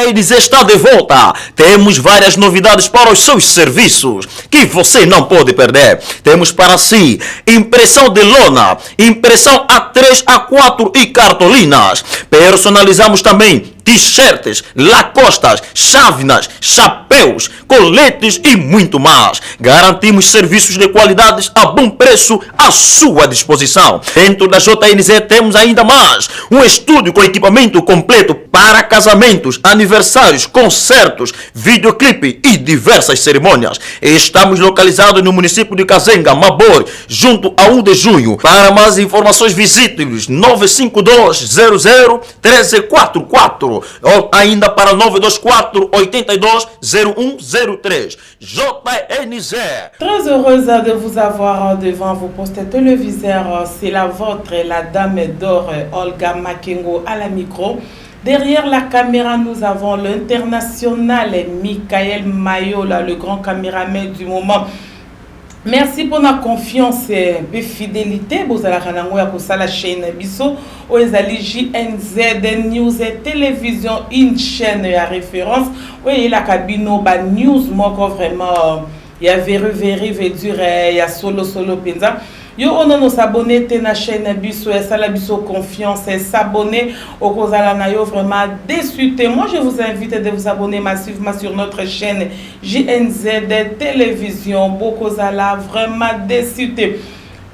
JNZ está de volta. Temos várias novidades para os seus serviços que você não pode perder. Temos para si impressão de lona, impressão A3, A4 e cartolinas. Personalizamos também t-shirts, lacostas, chávenas, chapéus, coletes e muito mais. Garantimos serviços de qualidade a bom preço à sua disposição. Dentro da JNZ temos ainda mais um estúdio com equipamento completo para casamentos, aniversários, concertos, videoclipe e diversas cerimônias. Estamos localizados no município de Cazenga, Mabor, junto a 1 de junho. Para mais informações, visite-nos 952 00 1344 ou ainda para 924 82 0103. JNZ. Très heureuse de vous avoir devant vos postes téléviseurs. C'est la vôtre, la dame d'or, Olga Makengo à la micro. Derrière la caméra, nous avons l'international Michael Mayola, le grand caméraman du moment. Merci pour la confiance et fidélité. Bozalaka nango ya kosala chaîne na biso oyo ezali JNZ News Télévision, une chaîne ya référence oyo eyelaka bino ba news moko vraiment ya veri veri, veut dire ya solo solo mpenza. Yo oyo nano s'abonner te na chaîne na biso, esala biso confiance, s'abonner, okozala na yo vraiment déçu te. Moi, je vous invite de vous abonner massivement sur notre chaîne JNZ Télévision, bokozala vraiment déçu te.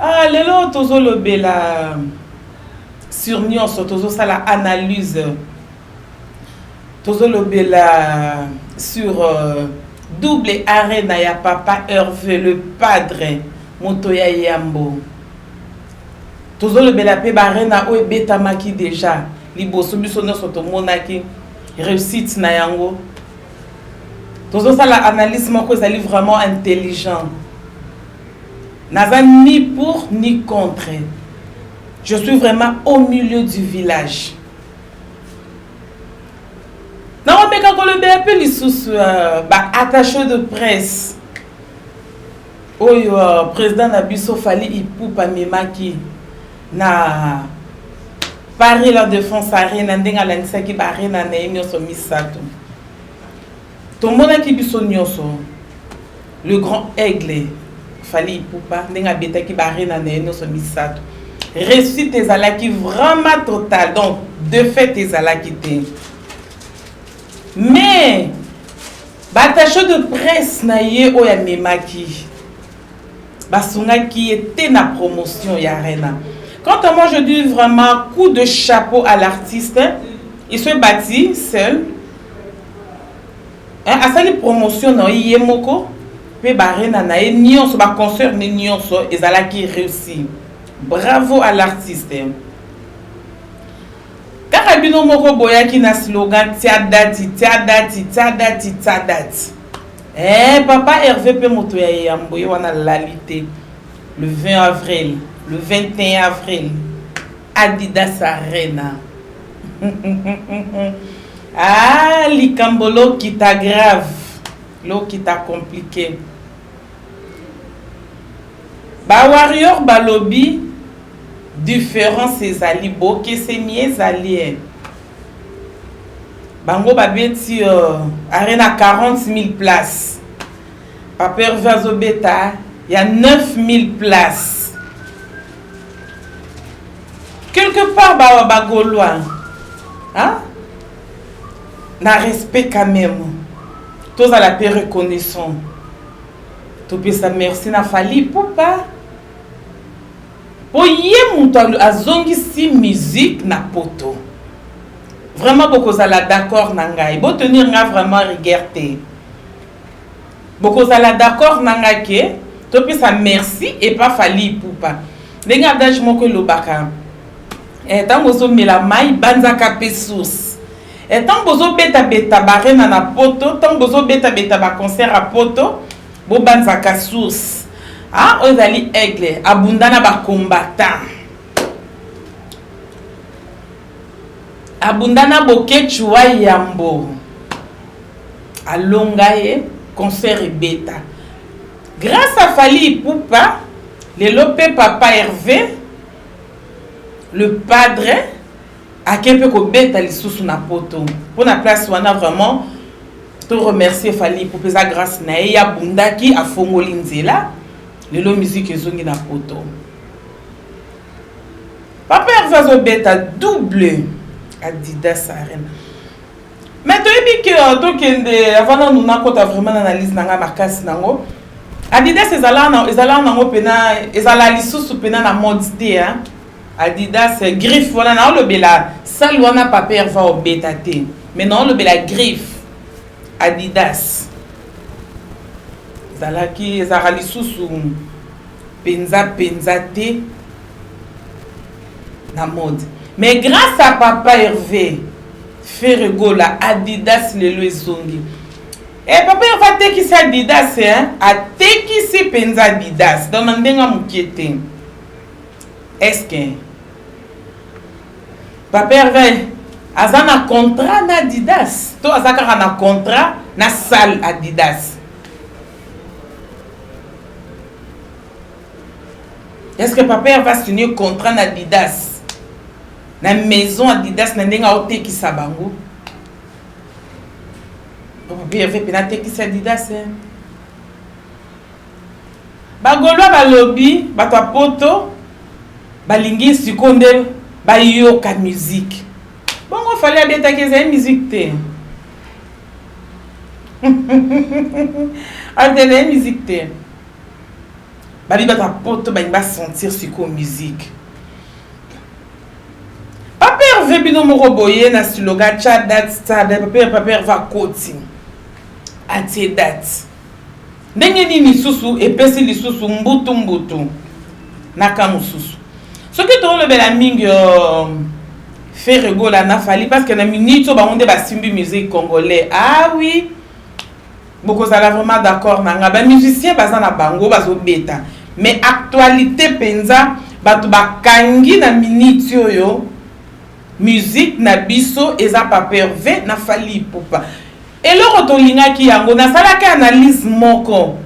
Ah, lelo tozolobela sur nyonso, tozosala analyse, tozolobela sur double arena ya papa Hervé le Padre, moto ya yambo. Tozolobela mpe baarena oyo ebetamaki déjà liboso, biso nyonso tomonaki réussite na yango. Tozosala analyse moko ezali vraiment intelligent. Naza ni pour ni contre, je suis vraiment au milieu du village. Nakomeka kolobela mpe lisusu baattaché de presse oyo président na biso Fally Ipupa amemaki na Paris La Défense Arena, ndenge alandisaki baarena na ye nyonso misato. Tomonaki biso nyonso le grand aigle Fally Ipupa, ndenge abetaki baarena na ye nyonso misato, réussite ezalaki vraiment total, donc défaite ezalaki te. Mais baattaché de presse na ye oyo amemaki basungaki ye te na promotion ya arena. Quant à moi, je dis vraiment coup de chapeau à l'artiste. Il s'est bâti seul, hein, asali promotion na ye moko mpe baarena na ye nyonso, baconcert ne nyonso ezalaki réussi. Bravo à l'artiste. Kaka bino moko boyaki na slogan "tia date, tia date, tia date, tia date". Papa Hervé mpe moto ya yambo ye wana alali te. Le 20 avril, le 21 avril, Adidas Arena. Ah, likambo lokita grave, lokita compliqué. Bawarrior balobi différence ezali, bokeseni ezali e. Bango babeti arena 40 000 places, papa Hervé azobeta ya 9 000 places. Quelque part bawa bagaulois, hein? Na respect quand même, tozala mpe reconnaissant, topesa merci na Fally Ipupa mpo ye moto azongisi musique na poto. Vraiment, bokozala d'accord na ngai, botenir nga vraiment rigueur te, bokozala d'accord na ngai ke topesa merci epa Fally Ipupa. Ndenge adage moko elobaka, ntango ozomela mai, banzaka mpe source. Ntango bozobetabeta barena na poto, ntango bozobetabeta baconcert ya poto, bobanzaka source. Ah, oyo ezali aigle, abunda na bacombattant, abunda na Boketshu wa Yambo, alonga ye, concert ebeta grâce à Fally Ipupa. Lelo mpe papa Hervé le Padre Ake mpe kobeta lisusu na poto. Mpo na place wana vraiment to remercier Fally Ipupa, eza grâce na ye, ye abundaki, afongoli nzela, lelo musique ezongi na poto. Papa Herve azobeta double Adidas Arena. Mais toyebi ke tokende avant nanu nakota vraiment na analyse na ngai makasi nango. Adidas ezalaka nango pena, ezala lisusu pena na mode te, hein. Adidas griffe wana naolobela salle wana Papa Herve obeta te, mais naolobela griffe Adidas ezalaki, ezalaka lisusu penza penza te na mode. Mais grâce à Papa Hervé Ferre Gola, Adidas lelo ezongi. Eh, Papa Hervé atekisi Adidas, hein? Atekisi penza Adidas donc na ndenge moke te. Est-ce que Papa Hervé aza na contrat na Adidas to aza kaka na contrat na salle Adidas? Est-ce que Papa Hervé a signé contrat na Adidas, na maison Adidas, na ndenge aotekisa bango? Papa Hervé mpe natekisi Adidas, hein? Bagaulois balobi bato ya poto balingi sikoyo nde bayoka musique. Bongo Fally abetaki ezali musique te. Abetaki musique te. Babi bato ya poto balingi basentir sikoyo musique. Papa Hervé bino moko boye na slogan tcha date tcha date, Papa Hervé akoti atie date. Ndenge nini lisusu epesi lisusu mbutu mbutu na ka mosusu. Soki tolobela mingi Ferre Gola na Fally, parce que na minute oyo bango nde basimbi musique congolais. Ah oui, bokozala vraiment d'accord na nga, ba musiciens baza na bango bazobeta, mais actualité penza bato bakangi na minute oyo musique na biso eza Papa Hervé na Fally Ipupa. Eloko tolingaki yango, nasalaki analyse moko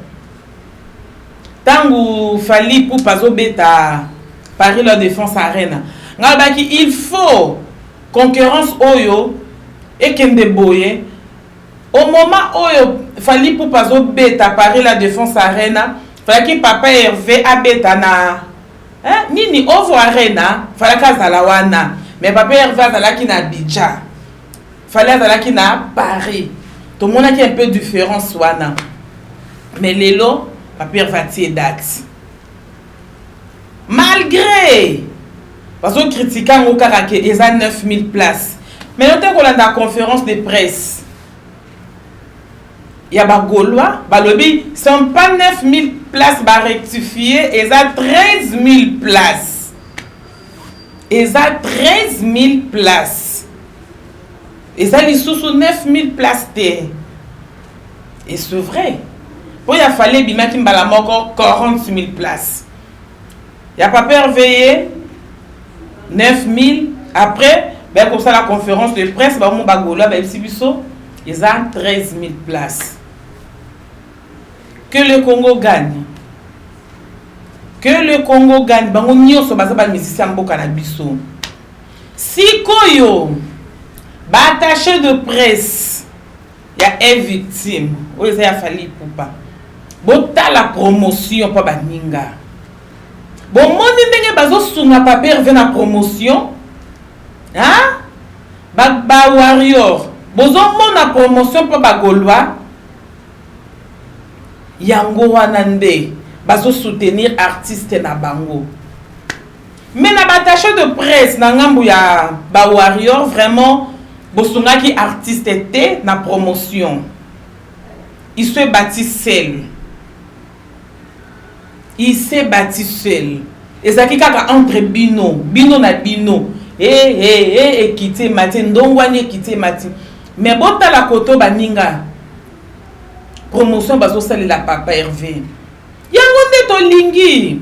tangu Fally Ipupa azobeta Paris La Défense Arena, ngai alobaki il faut concurrence oyo ekende boye. Au moment oyo Fally Ipupa azobeta Paris La Défense Arena, falaki Papa Hervé abeta na, hein, nini Ovo Arena, falaki azala wana, mais Papa Hervé azalaki na Abidjan, Fally azalaki na Paris. Tomonaki un peu différence wana, mais lelo Papa Hervé atie date malgré bazo critiquer yango kaka ke eza 9000 places. Mais ote kolanda conférence de presse ya ba Gaulois, balobi sont pas 9000 places, ba rectifier eza 13000 places. Eza 13000 places. Eza lisusu 9000 places te. Et c'est vrai. Po ya Fally ebimaki mbala moko 40000 places. Ya Papa Hervé 9000, après ba kosala conférence de presse ba mo ba Gaulois ba yebisi biso eza 13000 places. Que le Congo gagne. Que le Congo gagne. Bango nyonso baza ba musiciens mboka na biso. Sikoyo ba attaché de presse ya e victime oyo eza ya Fally Ipupa, botala promotion pa baninga. Bomoni ndenge bazosunga Papa Hervé na promotion, hein? Ba warrior bozomona promotion pa ba Gaulois, yango wana nde bazo soutenir artiste na bango. Mais na ba attaché de presse na ngambu ya ba warrior, vraiment bosungaki artiste te na promotion. Il s'est bâti seul. Il s'est bâti seul. Ezalaki kaka entre bino, bino na bino. Eh, eh, eh, ekiti emati, ndongwani ekiti emati. Mais botala koto baninga promotion bazosalela Papa Hervé. Yango nde tolingi.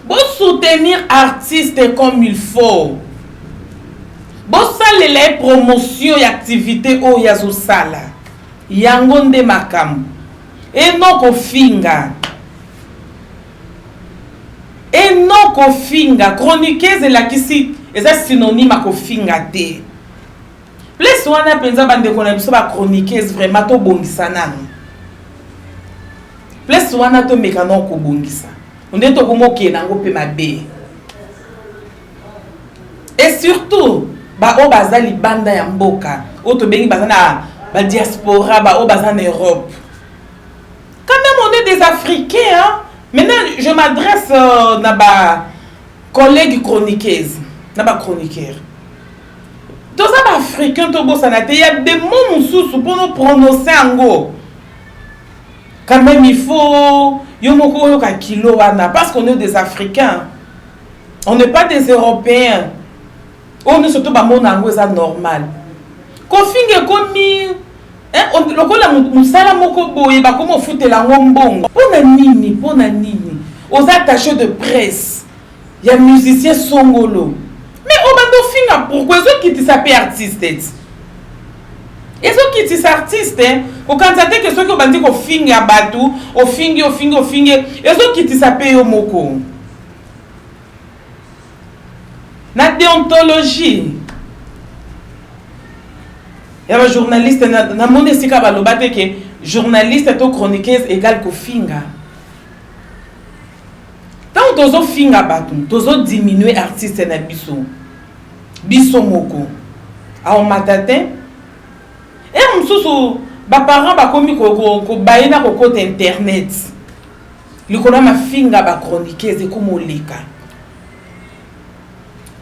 Bo soutenir artiste comme il faut. Bosalela ye promotion ya activité oyo azosala. Yango nde makambo. Eno kofinga. Eno kofinga. Chroniqueuse elakisi. eza synonyme ya kofinga te. Place wana mpenza, bandeko na biso bachroniqueuse, vraiment tobongisa nanu place wana, tomeka na kobongisa nde tokomokende yango mpe mabe. Et surtout baoyo baza libanda ya mboka, oyo tobengi baza na badiaspora, baoyo baza na Europe. Quand même, on est des Africains, hein? Maintenant je m'adresse na bacollègue chroniqueuse, na bachroniqueur. Toza baafricain, tobosana te. Ya des mots mosusu mpona prononce yango, quand même il faut yo moko oyoka kilo wana, parce qu'on est des Africains, on n'est pas des Européens. Oyo nyonso to bamona yango eza normal. Kofinga ekomi lokola mosala moko boye, bakomi ofutela yango mbongo. Mpona nini? Mpona nini? Oza attaché de presse ya musicien songolo, mais obanda ofinga, pourquoi? Ezokitisa mpe artiste ti, ezokitisa artiste. Kokanisa te ke soki obandi kofinga bato, ofingi, ofingi, ofingi, ezokitisa mpe yo moko. Na déontologie ya bajournaliste, namoni esika baloba te ke journaliste to chroniqueuse égale kofinga. Ntango tozofinga bato, tozodiminue artiste na biso, biso moko aomata te. Ere mosusu baparent bakomi kobaye na kokota internet likolo ya mafinga bachroniqueuse ekómi oleka.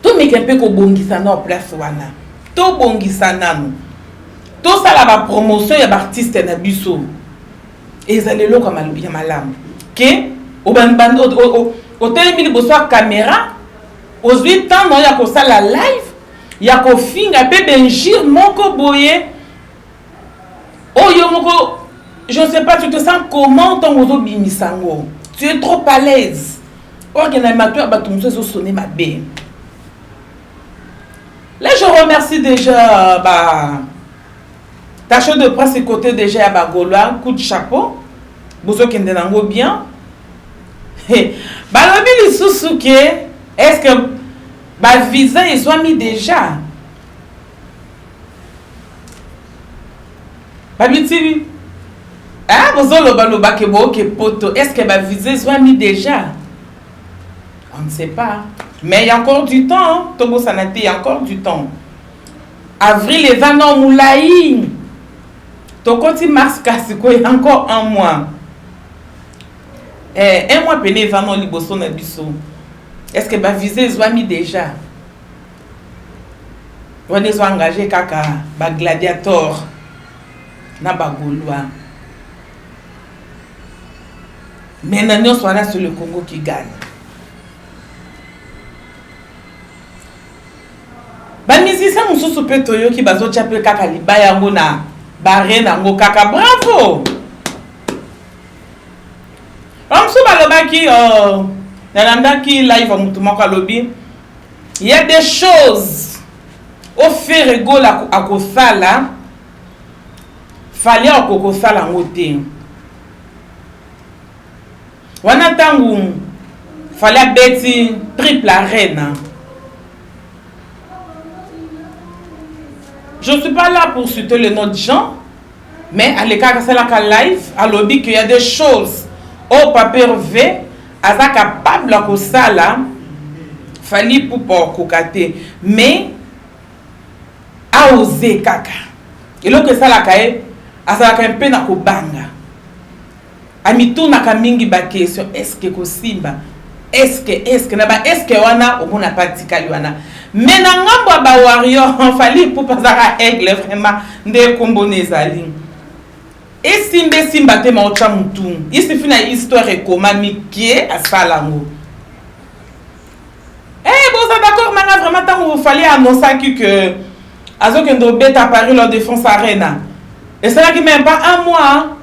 Tomeka mpe kobongisa na place wana, tobongisa nanu, tosala bapromotion ya baartiste na biso. Ezali eloko ya malamu ke otelemi liboso ya caméra, ozwi temps na yo ya kosala live ya kofinga mpe bainjure moko boye oyo moko, je ne sais pas, tu te sens comment ntango ozobimisa yango? Tu es trop à l'aise, okende mato ya bato mosusu ezosone mabe. Là, je remercie déjà ba attaché de presse côté déjà ya bagaulois, coup de chapeau, bozokende nango bien. Balobi lisusu ke est ce que bavisa ezwami déjà? Babiti bozolobaloba ke booke poto, est ce que bavisa ezwami déjà? On ne sait pas, mais il y a encore du temps. Tobosana te, il y a encore du temps. Avril eza na molai, tokoti mars, kasi koya encore un mois, un mois pene eza na liboso na biso. Est ce que bavisa ezwami déjà? Wana ezo engage kaka bagladiator na bagaulois, mais na nyonso wana, c'est le Congo qui gagne. Bamusicien mosusu mpe toyoki bazotya mpe kaka libaya yango na barene yango kaka. Bravo! Bamosusu balobaki, nalandaki live ya motu moko, alobi y a des choses oyo Ferre Gola akosala, Fally akokosala yango te. Wana ntango Fally abeti Triple Arena, je ne suis pas là pour citer le nom de gens, mais alekaka, asalaka live, alobi qu'il y a des choses oyo Papa Hervé aza capable ya kosala, Fally Ipupa okoka te. Mais aose kaka eloko esalaka ye, azalaka mpe na kobanga, amitunaka mingi baquestion: est-ce kosimba? Est-ce na ba est-ce wana omona pa tikali wana? Mais na ngambo ya bawarrior, Fally Ipupa azaka aigle vraiment, nde ekombona ezali esimba, esimba te, ma otya mutu isifi na histoire ekomami ke asala yango. Boza d'accord nanga? Vraiment, ntango Fally annonçaki que azokende obeta Paris La Défense Arena, esalaki même pas un mois,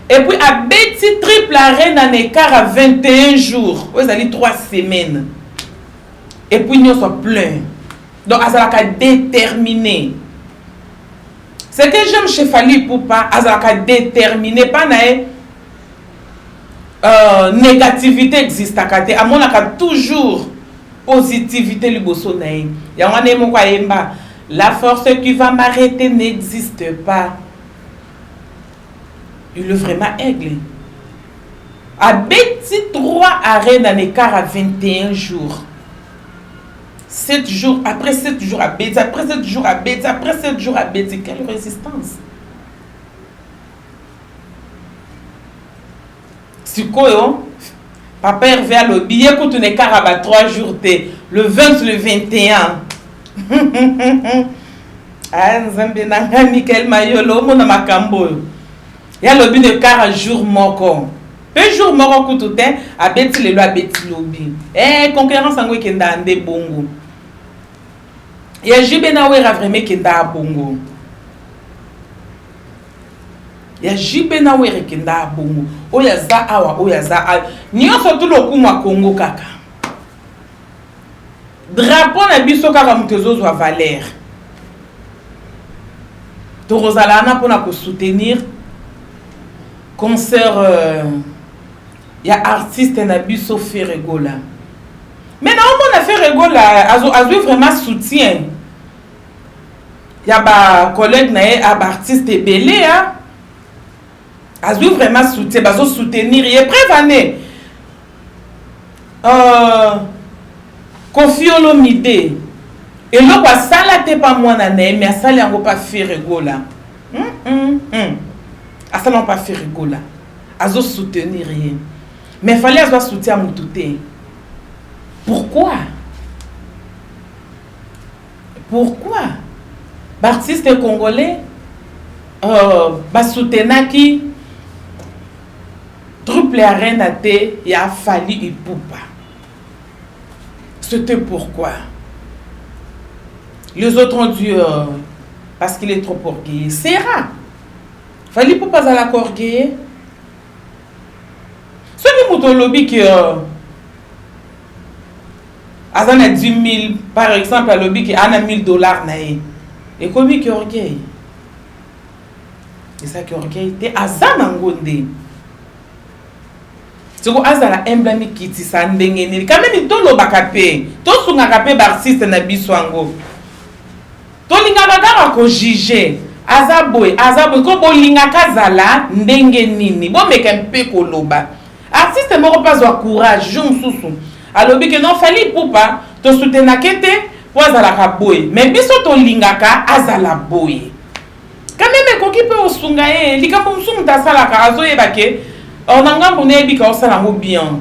et puis abeti Triple Arena na écart à 21 jours, oyo ezali 3 semaines, et puis nyonso plein. Donc azalaka déterminé. Ce que j'aime chez Fally Ipupa, azalaka déterminé mpa na ye. Négativité existaka te, amonaka toujours. Positivité liboso na ye. Yango wana ye moko ayemba la force qui va m'arrêter n'existe pas. Il est vraiment aigle. Abeti 3 arènes en écart à 21 jours. 7 jours, après 7 jours abeti, après 7 jours abeti, après 7 jours abeti. Quelle résistance! Sikoyo, Papa Hervé alobi, ye kutu na écart ya ba 3 jours te, le 20, le 21. Ah, Nzambe na ngai, Michael Mayolo, omona makambo oyo. Ye alobi na écart ya jour moko. Pe jour moko kutu te, abeti lelo, abeti lobi. Eh, concurrence yango ekendaka nde bongo. Ya JB na Wera vraiment ekendaka bongo. Ya JB na Wera ekendaka bongo. Oyo aza awa, oyo aza awa. Nyonso tu lokumu ya Congo kaka. Drapeau na biso kaka moto ezozwa valeur. Tokozala wana mpona kosoutenir concert ya artiste na biso Ferre Gola. Mais naomona Ferre Gola azwi vraiment soutien ya ba collègue na ye, ba artiste ebele, hein. Azwi vraiment soutien, bazo soutenir ye. Preuve année Koffi Olomide eloko asala te pa mwana na ye, mais asali yango pa Ferre Gola. Asala yango pa Ferre Gola, azo soutenir ye, mais fallait azwa soutien ya mutu te. Pourquoi? Pourquoi ba artiste congolais basoutenaki triple arena te ya Fally Ipupa? C'était pourquoi? Les autres ont dit parce qu'il est trop orgueilleux. Sera Fally Ipupa azalaka orgueilleux? Soki moto olobi ke aza na 10 000 par exemple, alobi ke ana 1000 $ na ye, ekomi ke orgueil? Ezaki orgueil te, aza nango nde. Siko azala humble, amikitisa ndenge nini? Quand même tolobaka mpe tosungaka mpe baartiste na biso yango. Tolingaka kaka kojuger, aza boye, aza boye. Ko bolingaka azala ndenge nini? Bomeka mpe koloba. Artiste moko mpe azwa courage, jour mosusu alobi ke non, Fally Ipupa tosoutenake te mpo azalaka boye, mais biso tolingaka azala boye. Quand même ekoki mpe osunga ye. Likambo mosusu moto asalaka, azoyeba ke na ngambo nayebi ka osala yango bien,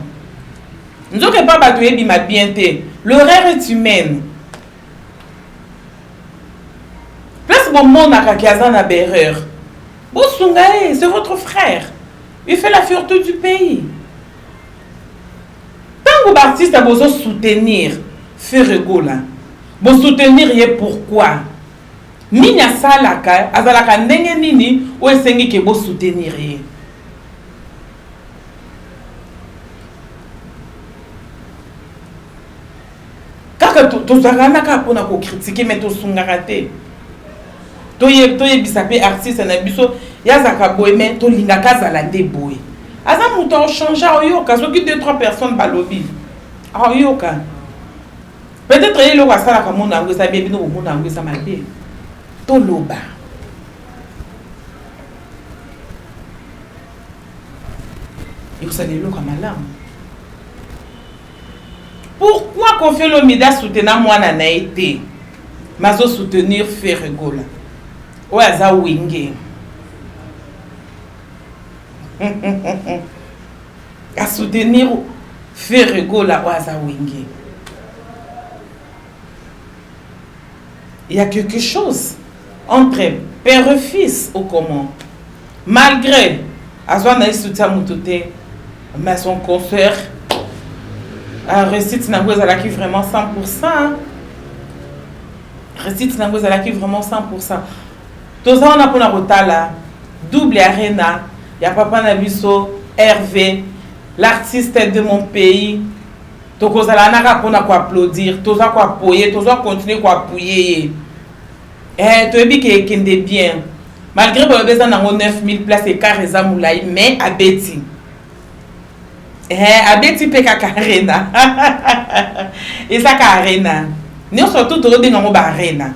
nzoka epa bato oyebima bien te. L'erreur est humaine. Place bomonaka ke aza na baerreur, bosunga ye. C'est votre frère, il fait la fierté du pays. Ntango baartiste bozosoutenir Ferre Gola, bosoutenir ye pourquoi? Nini asalaka? Azalaka ndenge nini oyo esengi ke bosoutenir ye? Kaka tozalaka wana kaka mpona kocritiquer, mais tosungaka te. Toyebisa mpe artiste na biso ye azalaka boye, mais tolingaka azala nde boye. Aza moto aochange, aoyoka. Soki 2 3 personnes balobi, aoyoka. Peut-être ye eloko asalaka mona yango eza bien, bino bomona yango eza mabe. Toloba ekozala eloko ya malamu. Pourquoi Koffi Olomide asoutenir mwana na ye te, mais azosoutenir Ferre Gola oyo aza Wenge? Asoutenir Ferre Gola oyo aza Wenge, il y a quelque chose entre père et fils ou comment? Malgré azwa na ye soutien moto te, mais son concert, réussite nango ezalaki vraiment 100%. Réussite nango ezalaki vraiment 100%. Toza wana mpona kotala double arena ya papa na biso Hervé, l'artiste de mon pays. Tokozala wana kaka mpona koapplaudir, toza koappuyer, toza continuer koappuyer ye. Toyebi ke ekende bien, malgré bolobi eza nango 9000 place, écart eza molai, mais abeti. Eh, abeti mpe kaka arena. Eza ka arena. Nyonso tout tozobenga yango ba arena.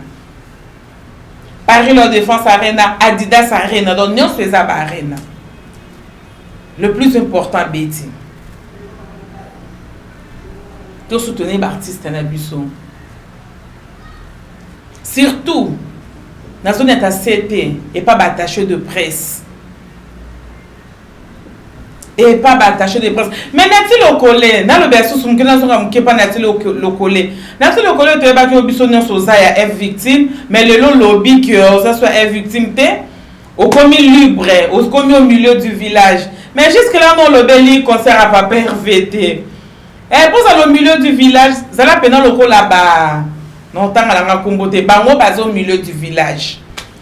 Paris La Défense Arena, Adidas Arena, donc nyonso eza ba arena. Le plus important beti. To soutenir ba artiste na biso. Surtout nazoniata CT et pas ba attaché de presse. Et pas ba attaché de presse. Mais Nati Lokole, nalobi asusu moke nazonga moke pa Nati Lokole. Nati Lokole toyebaki yo biso nyonso oza ya F victime, mais lelo lobi que oza soit F victime te, okomi libre, okomi au milieu du village. Mais jusque là non lobeli concert à Papa Hervé te. Eh, poza au milieu du village, zala pena lokola ba non tanga nanga kombo te, bango bazo au milieu du village.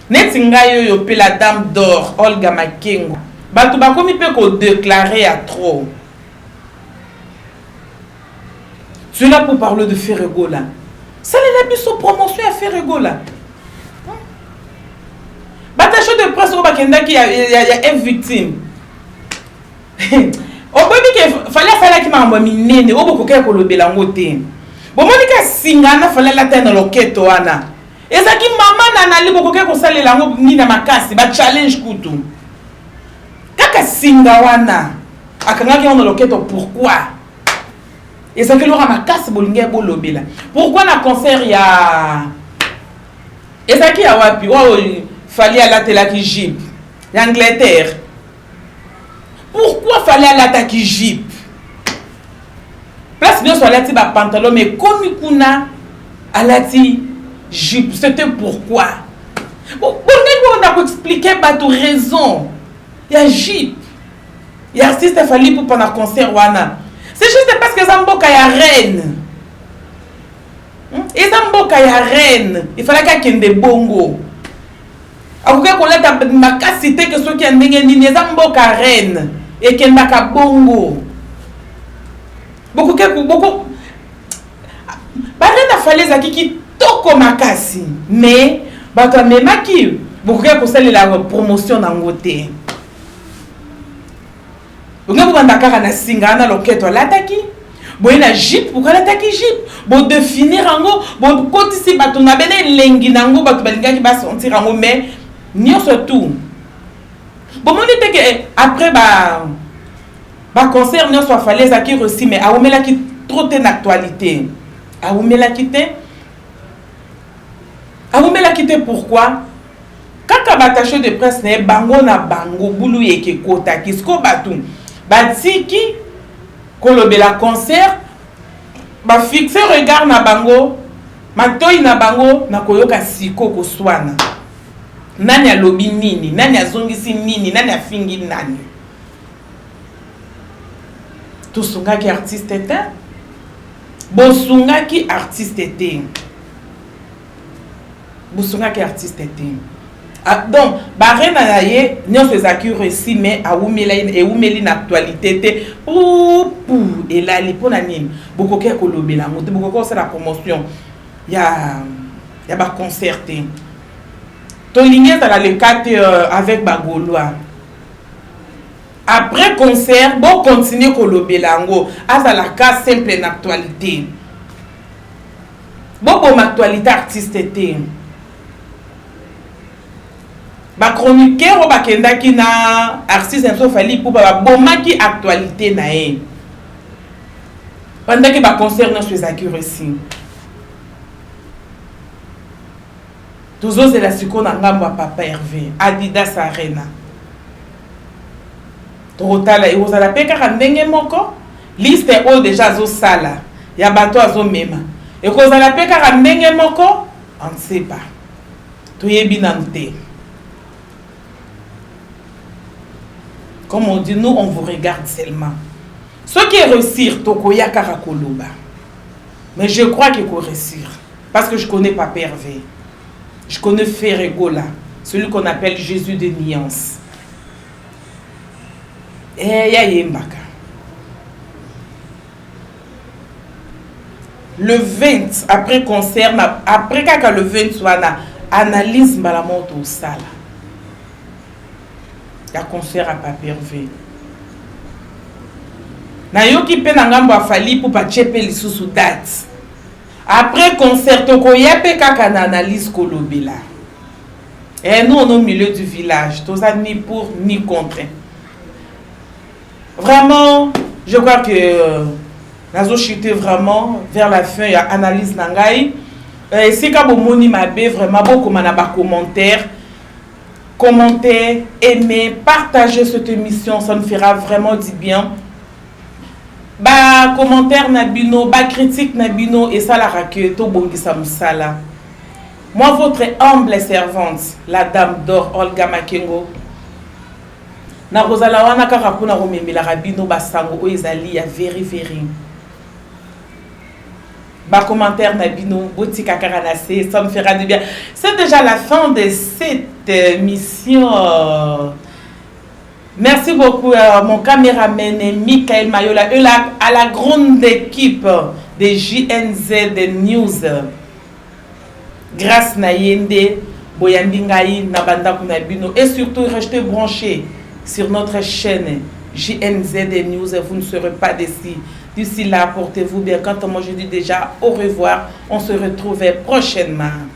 Neti ngai oyo pe la dame d'or Olga Makengo batu bakomi pe ko declarer ya trop. Tu es là pour parler de Ferre Gola. Salela biso promotion ya Ferre Gola. Batacho de presse oyo bakendaki ya, ya, ya F victime. Oboyebi ke Fally asalaki makambo ya minene oyo bokokaki kolobela yango te. Bomoni ka singa na Fally alata na loketo wana. Ezalaki mama na nali bokoki kosalela yango nini na makasi ba challenge kutu. Kaka singa wana akangaki yango na loketo pourquoi? Ezalaki eloko ya makasi bolingi bolobela. Pourquoi na concert ya ezalaki ya wapi oyo Fally alatelaki jupe ya Angleterre? Pourquoi Fally alataki jupe? Place nyonso alati ba pantalon mais komi kuna alati jupe. C'était pourquoi? Bolingaki bongo ko expliquer bato raison ya jupe ya artiste Fally Ipupa na concert wana. C'est juste parce que eza mboka ya reine. Eza mboka ya reine. Il fallait akende bongo. Akoki kolata makasi te ke soki ya ndenge nini, eza mboka reine ekendaka bongo. Bokoki boko ba reine afali ezalaki kitoko makasi mais bato amemaki bokoki kosalela promotion nango te. Olingi kobanda kaka na singa na loketo alataki boye na jupe, pourquoi alataki jupe? Bodefinir yango, bokotisi bato na bene elengi nango, bato balingaki basentir yango, mais nyonso tout bomoni te ke après ba concert nyonso afali ezalaki reçu, mais awumelaki trop te na actualité, awumelaki te, awumelaki te. Pourquoi? Kaka batache de presse na ye bango na bango bulu yeke ekotaki siko bato batiki kolobela concert, bafixe regard na bango, matoi na bango na koyoka siko koswana, nani alobi nini, nani azongisi nini, nani afingi nani. Tosungaki artiste te, bosungaki artiste te, bosungaki artiste te. Ah, donc barena na ye nyonso ezalaki réussi, mais awumeli, ewumeli na actualité te, pupu elali. Mpona nini bokoki kolobela yango te? Bokoki kosala promotion ya baconcert te. Tolingi ezala le cas te avec bagaulois. Après concert bocontinue kolobela yango, azala cas simple na actualité. Boboma actualité artiste te. Bachroniqueur oyo bakendaki na artiste na biso Fally Ipupa babomaki actualité na ye pendant que baconcert nyonso ezalaki réussi. Tozozela sikoyo na ngambo ya Papa Hervé, Adidas Arena, tokotala ekozala mpe kaka ndenge moko. Liste oyo deja azosala ya bato azomema ekozala mpe kaka ndenge moko, on ne sait pas, toyebi nanu te. Comme on dit, nous on vous regarde seulement. Soki eréussir, tokoya kaka koloba, mais je crois que réussir parce que je connais Papa Hervé, je connais Ferre Gola, celui qu'on appelle Jésus de nuance. Eh, ya yembaka le 20 après concert, après kaka le 20 wana analyse mbala moko tosala ya concert à Papa Hervé. Nayoki mpe na ngambo ya Fally Ipupa atie mpe lisusu date. Après concert tokoya mpe kaka na analyse kolobela. Eh, nous on est au milieu du village, toza ni pour ni contre. Vraiment, je crois que nazo chuter vraiment vers la fin ya analyse na ngai. Esika bomoni mabe, vraiment bokoma na bacommentaire. Commentez, aimez, partagez cette émission, ça nous fera vraiment du bien. Ba commentaire na bino, ba critique na bino esalaka ke tobongisa mosala. Moi, votre humble servante, la dame d'or Olga Makengo, nakozala wana kaka mpona komemelaka bino basango oyo ezali ya veri veri. Bacommentaire na bino botika kaka na se, ça me fera du bien. C'est déjà la fin de cette émission. Merci beaucoup à mon caméraman Michael Mayola et à la grande équipe de JNZ News. Grâce na ye nde boyambi ngai na bandako na bino, et surtout restez branchés sur notre chaîne JNZ News, vous ne serez pas déçus. D'ici là, portez-vous bien. Quant à moi, je dis déjà au revoir. On se retrouve prochainement.